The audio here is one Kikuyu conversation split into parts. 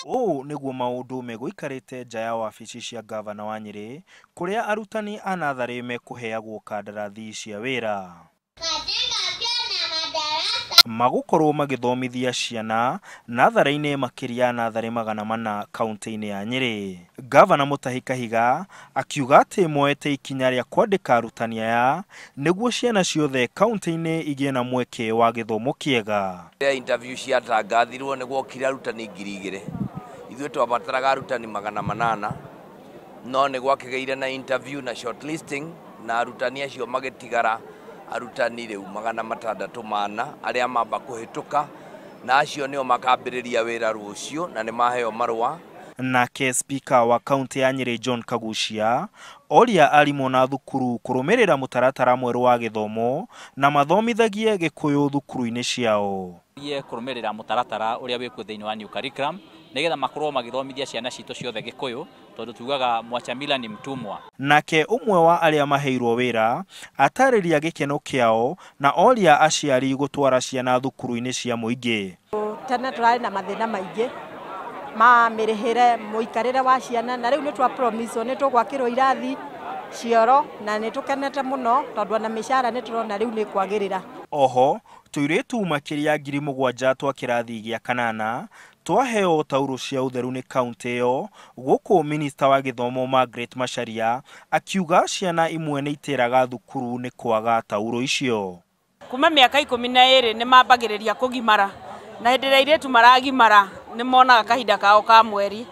Ũũ nĩguo maũndũ megũikarĩte nja ya wabici cia ngavana wa Nyĩrĩ kũrĩa arutani a natharĩ mekũheagwo kandarathi cia wĩra. Magũkorwo magĩthomithia ciana natharĩ-inĩ makĩria natharĩ 400 kaunti-inĩ ya Nyĩrĩ. Ngavana Mutahi Kahiga akiuga atĩ moete ikinya rĩa kwandĩka arutani aya nĩguo ciana ciothe kaunti-inĩ igĩe na mweke wa gĩthomo kĩega. Rĩrĩa interview ciatangathirwo nĩ gwokire arutani 2000. Ithuĩ twabataraga arutani 800 no nĩ gwakĩgĩire na interview na shortlisting na arutani acio magĩtigara arutani rĩu 604 arĩa mamba kũhĩtũka na acio nĩo makambĩrĩria wĩra rũciũ na nĩ maheo marũa. Nake speaker wa kaunti ya Nyĩrĩ John Kagucia oria arimũ na thukuru kũrũmĩrĩra mũtaratara mwerũ wa gĩthomo na mathomithagie Gĩkũyũ thukuru-inĩ ciao. Kũrũmĩrĩra mũtaratara ũrĩa wĩkuo thĩinĩ wa new curriculum nĩgetha makorwo magĩthomithia ciana citũ ciothe Gĩkũyũ tondũ tugaga mwacha mila ni mtumwa. Nake ũmwe wa arĩa maheirwo wĩra atarĩria gĩkeno kĩao na oria aciari gũtwara ciana thukuru-inĩ cia mũingĩ. Tene tũrarĩ na mathĩna maingĩ ma mĩrĩhĩre mũikarĩre wa ciana na rĩu nĩ twa promise nĩ tũgwakĩrwo irathi cioro na nĩ tũkenete mũno tondũ ona mĩcara nĩ tũrona rĩu nĩ kwagĩrĩra. Oho tũirĩtu makĩria 7,000 twa kĩrathi gĩa kanana twaheo taurũ cia ũtheru nĩ kaunti ĩyo gũkũ minista wa gĩthomo Margaret Macharia akiuga ciana imwe nĩ itĩraga thukuru nĩ kwaga taurũ icio. Kuma mĩaka 12 nĩ mambagĩrĩria kũgimara na hĩndĩ ĩrĩa airĩtu maragimara nĩ monaga kahinda kao ka mweri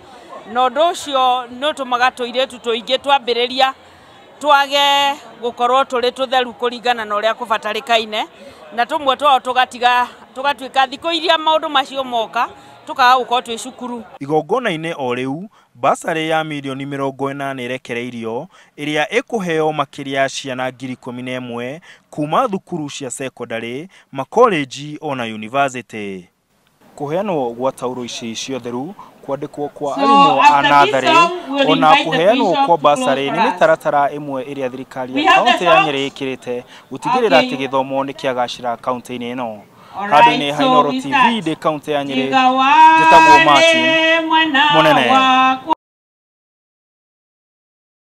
na ũndũ ũcio nĩ ũtũmaga tũirĩtu tũingĩ twambĩrĩria twage gũkorwo tũrĩ tũtheru kũringana na ũrĩa kũbatarĩkaine na tũmwe twao tũgatiga tũgatuĩka thikũ iria maũndũ macio moka tũkaga gũkorwo twĩ cukuru. Igongona-inĩ o rĩu basarĩ ya mirioni 80 ĩrekereirio ĩrĩa ĩkũheo makĩria ciana 11,000 kuma thukuru cia sekondarĩ, makoleji ona yunivasĩtĩ. Kũheanwo gwa taurũ ici cia ũtheru, kwandĩkwo kwa arimũ a natharĩ ona kũheanwo kwa basarĩ nĩ mĩtaratara ĩmwe ĩrĩa thirikari ya kaunti ya Nyĩrĩ ĩkĩrĩte gũtigĩrĩra atĩ gĩthomo nĩ kĩagacĩra kaunti-inĩ ĩno. Handũ-inĩ ha Inooro TV ndĩ kaunti ya Nyĩrĩ, njĩtagwo Martin Mũnene.